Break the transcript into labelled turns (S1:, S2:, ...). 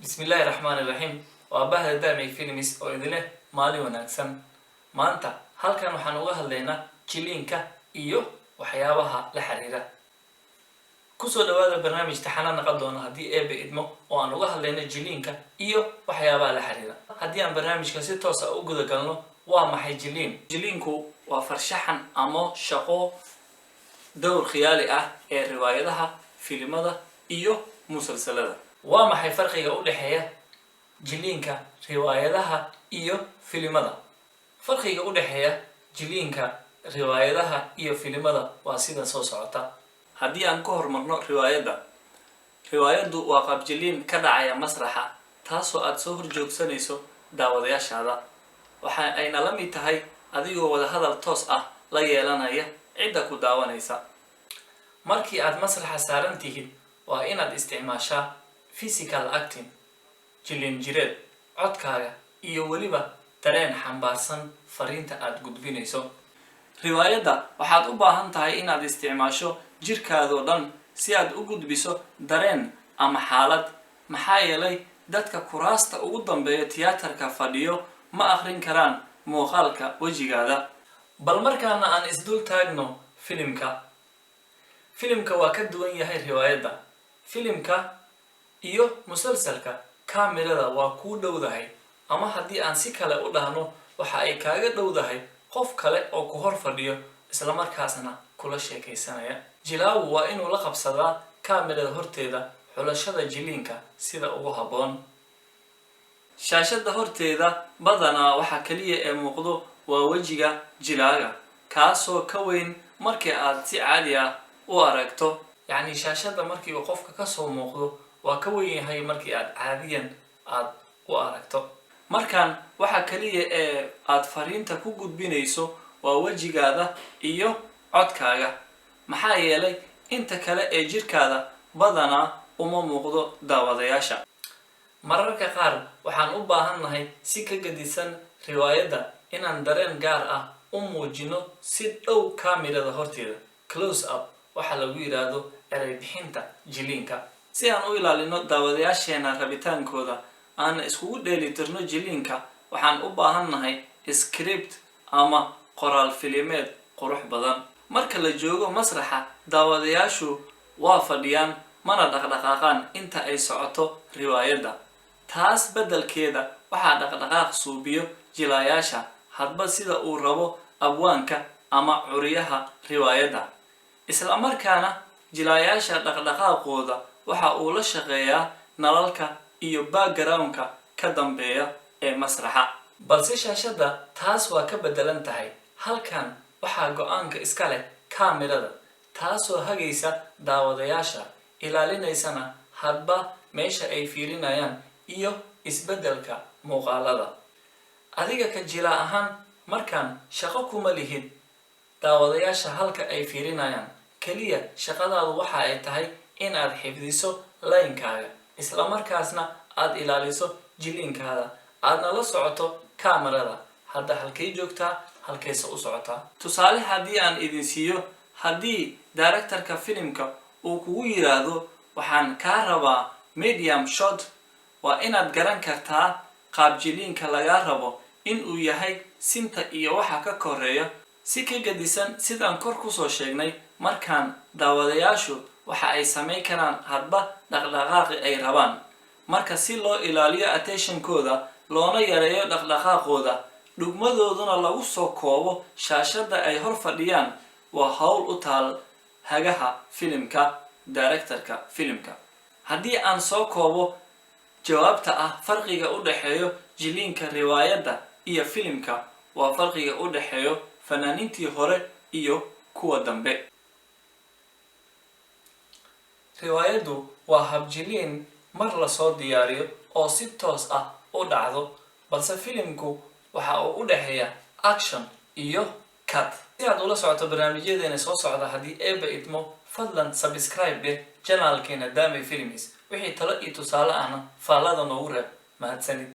S1: Bismillaahi raxmaani raxiim. Waa bahda Daamey Films oo idin leh maalin wanaagsan. Maanta halkan waxaan uga hadlaynaa jiliinka iyo waxyaabaha la xiriira. Kusoo dhawaada barnaamij taxana naqon doona, haddii Eebe idmo, oo aan uga hadlayno jiliinka iyo waxyaabaha la xiriira. Haddii aan barnaamijka si toosa u guda galno, waa maxay jiliin? Jiliinku waa farshaxan ama shaqo dowr khiyaali ah ee riwaayadaha, filimada iyo musalsalada. Waa maxay farqiga u dhexeeya jiliinka riwaayadaha iyo filimada? Farqiga u dhexeeya jiliinka riwaayadaha iyo filimada waa sida soo socota. Haddii aan ku horumarno riwaayadda, riwaayaddu waa qaab jiliin ka dhacaya masraxa, taasoo aada soo horjoogsanayso daawadayaashaada. Waxa ayna la mid tahay adigoo wada hadal toos ah la yeelanaya cidda ku daawanaysa. Markii aad masraxa saaran tihid, waa inaad isticmaashaa physical acting, jiliin jireed, codkaaga iyo weliba dareen xambaarsan fariinta aada gudbinayso. Riwaayadda waxaad u baahan tahay inaad isticmaasho jirkaadoo dhan si aad u gudbiso dareen ama xaalad, maxaa yeelay dadka kuraasta ugu dambeeya tiyaatarka fadhiyo ma akrin karaan muuqaalka wejigaada. Bal markaana aan isdul taagno filimka. Filimka waa ka duwan yahay riwaayadda. Filimka iyo musalsalka kamirada waa kuu dhowdahay, ama haddii aan si kale u dhahno, waxa ay kaaga dhowdahay qof kale oo ku hor fadhiyo, islamarkaasna kula sheekaysanaya. Jilaawu waa inuu la qabsadaa kamirada horteeda xulashada jiliinka sida ugu habboon. Shaashadda horteeda badanaa waxa kaliya ee muuqdo waa wejiga jilaaga, kaasoo ka weyn markii aad si caadi ah u aragto. Yacni shaashadda markii uu qofka kasoo muuqdo waa ka weyn yahay markii aad caadiyan aad u aragto. Markan waxa kaliya ee aad fariinta ku gudbinayso waa wejigaada iyo codkaaga, maxaa yeelay inta kale ee jirkaada badanaa uma muuqdo daawadayaasha. Mararka qaar waxaan u baahannahay si ka gedisan riwaayadda inaan dareen gaar ah u muujino si dhow kamirada horteeda, close up waxaa lagu yidhaahdo erey bixinta jiliinka. Si aan u ilaalino daawadayaasheena rabitaankooda, aana iskugu dheelitirno jiliinka, waxaan u baahannahay script ama qoraal filimeed qurux badan. Marka la joogo masraxa, daawadayaashu waa fadhiyaan, mana dhaqdhaqaaqaan inta ay socoto riwaayadda. Taas beddelkeeda waxaa dhaqdhaqaaq suubiyo jilaayaasha hadba sida uu rabo abwaanka ama curiyaha riwaayadda. Isla markaana jilaayaasha dhaqdhaqaaqooda waxa uu la shaqeeyaa nalalka iyo backgroundka ka dambeeya ee masraxa. Balse shaashadda taas waa ka beddelan tahay. Halkan waxaa go-aanka iska leh kamirada, taasoo hagaysa daawadayaasha, ilaalinaysana hadba meesha ay fiirinayaan iyo isbeddelka muuqaalada. Adiga ka jilaa ahaan markaan shaqo kuma lihid daawadayaasha halka ay fiirinayaan. Keliya shaqadaadu waxa ay tahay inaad xifdiso line-kaaga, isla markaasna aad ilaaliso jiliinkaada, aadna la socoto kamarada hadda halkay joogtaa, halkayse u socotaa. Tusaale haddii aan idin siiyo, haddii directorka filimka uu kugu yiraahdo, "Waxaan kaa rabaa medium shot," waa inaad garan kartaa qaab jiliinka lagaa rabo in uu yahay sinta iyo waxa ka koreeya. Si ka gedisan sidaan kor kusoo sheegnay, markaan daawadayaashu waxa ay samayn karaan hadba dhaqdhaqaaqi ay rabaan. Marka si loo ilaaliyo attentionkooda, loona yareeyo dhaqdhaqaaqooda, dhugmadooduna lagu soo koobo shaashadda ay hor fadhiyaan, waa hawl u taal hagaha filimka, directorka filimka. Haddii aan soo koobo jawaabta ah farqiga u dhexeeyo jiliinka riwaayadda iyo filimka, waa farqiga u dhexeeyo fanaaniintii hore iyo kuwa dambe. Riwaayaddu waa habjiliin mar lasoo diyaariyo oo si toos ah u dhacdo, balse filimku waxa uu u dhexeeya action iyo cut. Si aad ula socoto barnaamijyadeena soo socda, haddii Eeba idmo, fadlan subscribe dheh channelkeena Dame Films. Wixii talo iyo tusaale ahna faallada noogu reeb. Mahadsanid.